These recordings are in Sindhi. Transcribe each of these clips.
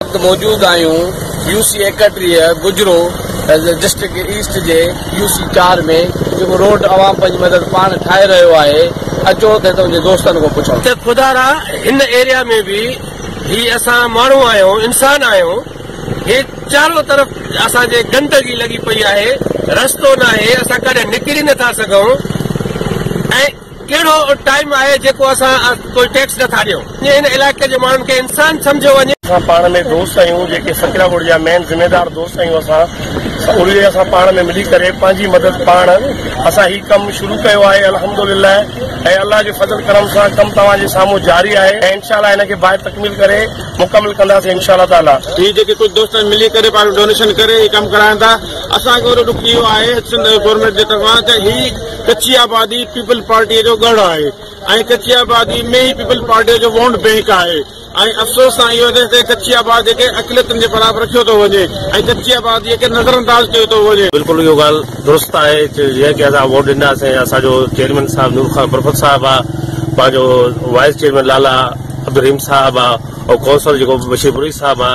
وقت موجود آهيون يو سي 31 گجرو ڊسٽرڪٽ ايسٽ جي يو سي 4 ۾ جيڪو روڊ عوام پنهنجي مدد پاڻ ٺاهي رهيو آهي اچو ته هتان جي دوستن کان پڇون. ته خدارا هن ايريا ۾ به هي اسان ماڻهو آهيون انسان آهيون هي چارو طرف اسان جي گندگي لڳي پئي آهي رستو ناهي اسان ڪڏهن نڪري نٿا سگهون ۽ ڪهڙو ٽائيم آهي جيڪو اسان ڪوئي ٽيڪس نٿا ڏيون هن علائقي جي ماڻهن کي انسان سمجهيو وڃي. اسان پاڻ ۾ دوست آهيون جيڪي سڪرا ڳوٺ جا مين ذميدار دوست آهيون اسان اهي اسان پاڻ ۾ ملي ڪري پنهنجي مدد پاڻ اسان هي ڪم شروع ڪيو آهي الحمدلله ۽ الله جي فضل ڪرم سان ڪم توهان جي سامهون جاري آهي ۽ انشاء الله هن کي باء تڪميل ڪري مڪمل ڪنداسين انشاء الله تعالي. هي جيڪي ڪجهه دوستن ملي ڪري پاڻ ڊونيشن ڪري هي ڪم ڪرائن ٿا اسان کي وڏو ڏک اهو آهي سنڌ گورنمينٽ جي طرفان ته هي ڪچي آبادي پيپلز پارٽيء جو ڳڙهه آهي ۽ ڪچي آبادي ۾ ئي پيپلز پارٽيء جو ووٽ بئنڪ آهي ۽ افسوس سان اهو ته هتي ڪچي آبادي کي اقليتن جي برابر رکيو ٿو وڃي ۽ ڪچي آباديء کي نظرانداز ڪيو ٿو وڃي. بلڪل اهو ڳالهه درست آهي جنهن کي اسان ووٽ ڏناسين اسان جو چيئرمين صاحب نور خان برفت صاحب آ پنهنجو وائيس چيئرمين لالا عبدالرحيم صاحب آ ۽ ڪونسل جيڪو بشير بروهي صاحب آ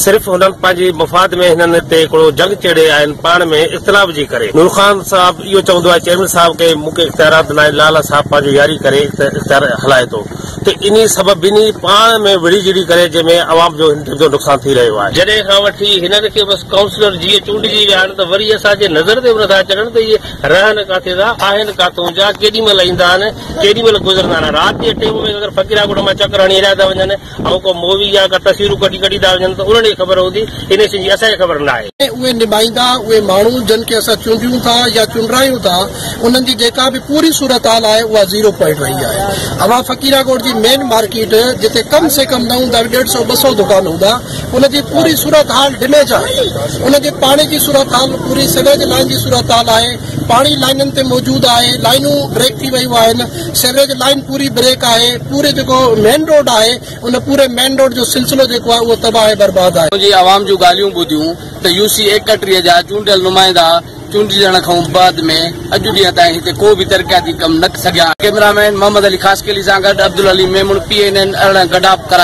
صرف هنن پنهنجي مفاد ۾ هنن هتي هڪڙو جنگ چيڙي آهن پاڻ ۾ اختلاف جي ڪري نور خان صاحب اهو چوندو آهي چيئرمين صاحب کي مون کي اختيارات ناهن لالا صاحب پنهنجو ياري ڪري اختيار هلائي ٿو ته انهي سبب ٻنهي پاڻ ۾ وڙهي جهڙي ڪري جنهن ۾ عوام جو هن جو نقصان ٿي رهيو آهي. جڏهن کان وٺي هنن کي بس ڪائونسلر جيئن چونڊجي ويا آهن ته وري اسان جي نظر تي به نٿا چڙهن ته اهي رهن ڪاٿي ٿا آهن ڪاٿون جا ڪيڏي مهل ايندا آهن ڪيڏي مهل گذرندا آهن رات جي ٽيم ۾ اگر فقيرا ڳوٺ مان چڪر هڻي هليا ٿا وڃن ۽ ڪو مووي يا ڪا تصويرون ڪڍي ڪڍي ٿا وڃن ته انهن کي خبر هوندي انهي شيء جي اسان کي خبر ناهي. اهي نمائندا، اهي ماڻهو جن کي اسان چونڊيون ٿا يا چونڊرايون ٿا، انهن جي جيڪا به پوري صورتحال آهي اها زيرو پوائنٽ رهي آهي. اوهان فقيرا ڳوٺ جي مين مارڪيٽ جتي ڪم سي ڪم نه هوندا به ڏيڍ سئو ٻه سئو دڪان هوندا ان جي پوري صورتحال ڊميج آهي. ان جي پاڻي جي صورتحال پوري سيوريج لائين جي صورتحال آهي. پاڻي لائينن تي موجود آهي، لائينون بريڪ ٿي ويون آهن، سيوريج لائين پوري بريڪ آهي، پوري جيڪو مين روڊ آهي ان پوري مين روڊ جو سلسلو جيڪو آهي اهو تباهه ۽ برباد آهي. جي عوام جون ڳالهيون ٻڌيون ته يو سي 31 جا چونڊيل نمائندا چونڊجڻ کان بعد ۾ اڄ ڏينهن تائين هتي ڪو به ترقياتي ڪم نه سگهيا آهن. ڪئميرا مين محمد علي خاصخيلي سان گڏ Abdul Haleem Memon P N N 18 Gadap Karachi.